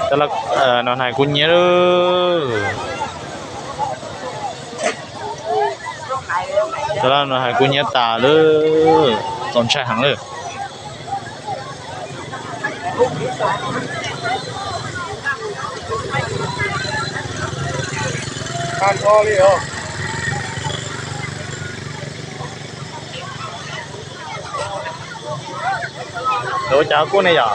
Cov laus, nws hais kuv nyiav lawm. Cov laus, nws hais kuv nyiav tas lawm. Txaus ntshai heev lawm. Lawv ua cas kuj ne yom?